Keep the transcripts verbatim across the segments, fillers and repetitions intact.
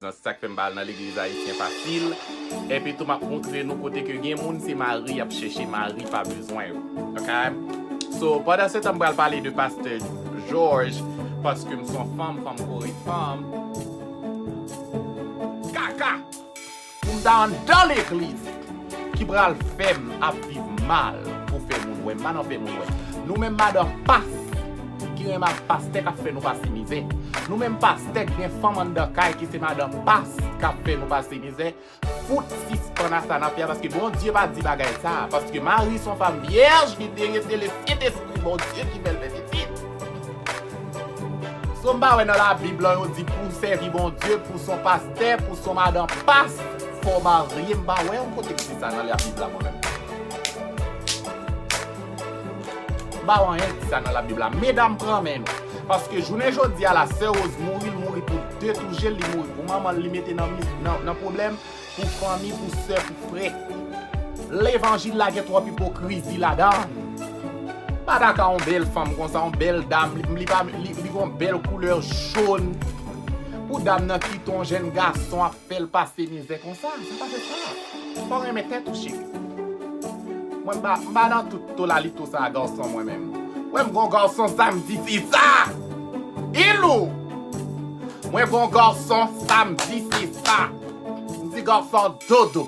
Se sa k fè m pa al nan legliz ayisyen fasil. Epi tou, m ap montre nou kote ke gen moun, se mari y ap chèche, mari pa bezwen yo. Ok? So, pandan se tan, m pral pale de pastè George, paske m se yon fanm, fanm kore fanm. Kaka! Pou m ta anndan legliz, ki pral fè m ap viv mal pou fè moun wè m, pa nan fè moun wè. Nou menm madan pas ki renmen ak pastè k ap fè nou pase mizè. Nou menm pastè k gen fanm anndan kay ki se madan pas k ap fè nou pase mizè. Fout sispann a sa n ap fè a, paske Bondye pa di bagay sa. Paske Mari se yon fanm vyèj, li te rete, le Sentespri Bondye ki fè l fè pitit. So, m pa wè nan Labib lan yo di pou w sèvi Bondye, pou w se yon pastè, pou w se yon madan pas, fò w marye, m pa wè yon kote ki di sa nan Labib la mwen menm. M pa wè anyen ki di sa nan Labib la. Medam, pran men nou. Paske jounen jodi a la, sè Rose mouri, l mouri pou de tou je l, li mouri pou manman l, li mete nan, nan, nan pwoblèm. Pou fanmi, pou sè, pou frè. Levanjil la gen twòp ipokrizi ladan l. Pa ta ka yon bèl fanm konsa, yon bèl dam, li, li pa, li, li gen yon bèl koulè jòn. Pou dam nan kite yon jèn gason ap fè l pase mizè konsa, sa pa fè sa. Fò w renmen tèt ou, cheri. Mwen, m pa, m pa nan tout tolalito sa a gason mwen menm. Mwen, m gon gason sa m di se sa. Ilou! Mwen gon gason sa m di se sa. M di gason dodo.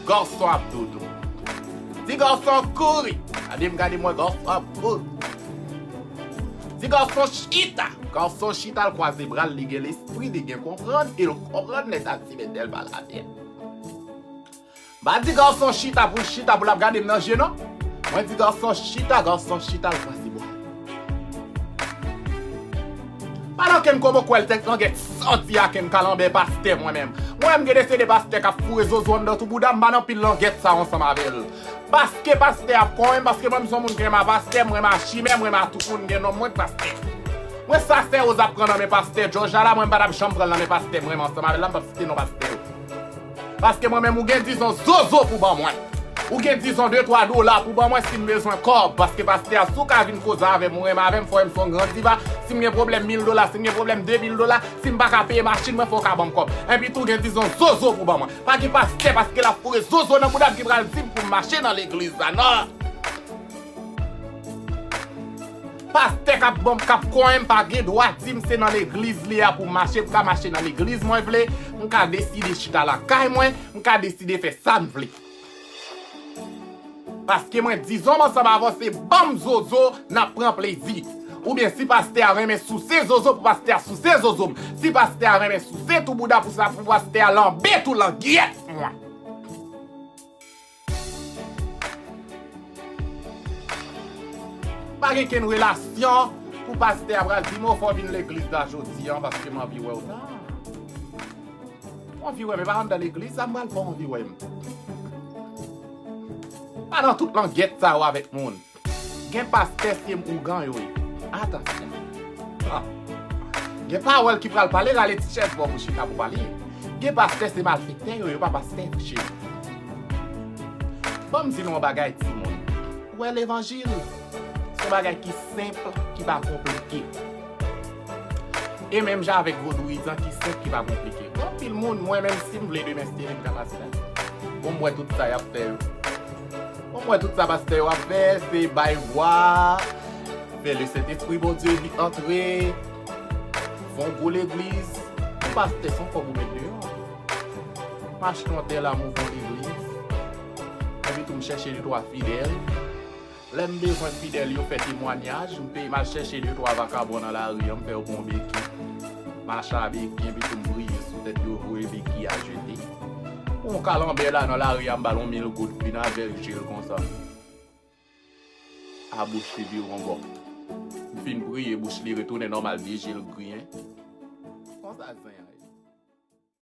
Gason ap dodo. Di gason kouri. Gade m, gade mwen, gason ap kouri. Di gason chita. Gason chita, l kwaze bra l, li gen lespri, li gen konprann, e l konprann lè sa ti bètèl pale avè l. M pa di gason chita pou l chita pou l ap gade m nan je non. Mwen di gason chita, gason chita l pran sibwa. Pa nan ke m kobo kwè l tèt langèt santi a ke m kalanbè pastè mwen menm. Mwen menm gen de se de pastè k ap foure zozo anndan tou bouda m, m pa nan pil langèt sa yo ansanm avè l. Paske pastè ap konyen m, paske mwen m se yon moun ki renmen a pastè, m renmen a chimè, m renmen a tout moun gen nonm mwen k pastè. Mwen sa sè Rose ap pran nan men pastè George la, mwen m pa t ap janm pran l nan men pastè m renmen ansanm avè l la, m p ap site non pastè yo. Paske mwen menm ou gen dizon zozo pou ban mwen. Ou gen dizon de twa dola pou ban mwen si m bezwen kòb. Paske pastè a, si w ka vin koze avè m, ou renmen avè m, fò w wè m se yon gran diva. Si m gen pwoblèm mil dola, si m gen pwoblèm de mil dola, si m pa ka peye machin mwen, fò w ka ban m kòb. Epi tou gen dizon zozo pou ban mwen. Pa gen pastè paske l ap foure zozo nan bouda m ki pral di m pou m mache nan legliz la, non. Pastè k ap ban m, k ap konyen m pa gen dwa di m se nan legliz li a pou m mache, m ka mache nan legliz mwen vle, m ka deside chita lakay mwen, m ka deside fè sa m vle. Paske mwen dizon m ansanm avè w se ban m zozo n ap pran plezi. Oubyen si pastè a renmen souse zozo pou pastè a souse zozo m. Si pastè a renmen souse tou bouda pou sa pou pastè a lanbe tou langyèt mwen. Pa gen kenn relasyon pou pastè a pral di m, o, fò w vin legliz la jodi a paske m anvi wè w ta. M anvi wè, men pa anndan legliz la, m pral fè w anvi wè m. Pa nan tout langèt sa yo avèk moun. Gen pastè se m ougan yo ye. Atansyon. Ah. Gen pawòl ki pral pale, rale ti chèz ba w pou chita pou pale. Gen pastè se malfektè yo, yo pa pastè, cheri. Ban m di nou yon bagay, timoun. Ou wè levanjil, se yon bagay ki senp, ki pa konplike. E menm jan avèk vodouyizan ki senp, ki pa konplike. Gen anpil moun, mwen menm, si m vle demen, si te vle, m ka pase la. Bon, m wè tout sa y ap fè yo. Bon, m wè tout sa pastè yo ap fè, se bay vwa, fè Lesentespri Bondye vin antre, fè yon gwo legliz. Yon pastè se yon kòb ou met deyò. M achte yon tè la, m ouvri yon legliz. Epi tou m chèche de twa fidèl. Lè m bezwen fidèl yo fè temwanyaj, m peye, m al chèche de twa vakabon nan lari an, m fè yo pran yon beki. M achte beki, epi tou m priye sou tèt yo, voye beki a jete. Yon kalanbè la nan lari a, m ba l yon mil goud, vin avè l, jel konsa. A bouch li vire yon bò. M fin priye, bouch li retounen nòmal, de je l griyen. Konsa zen an ye.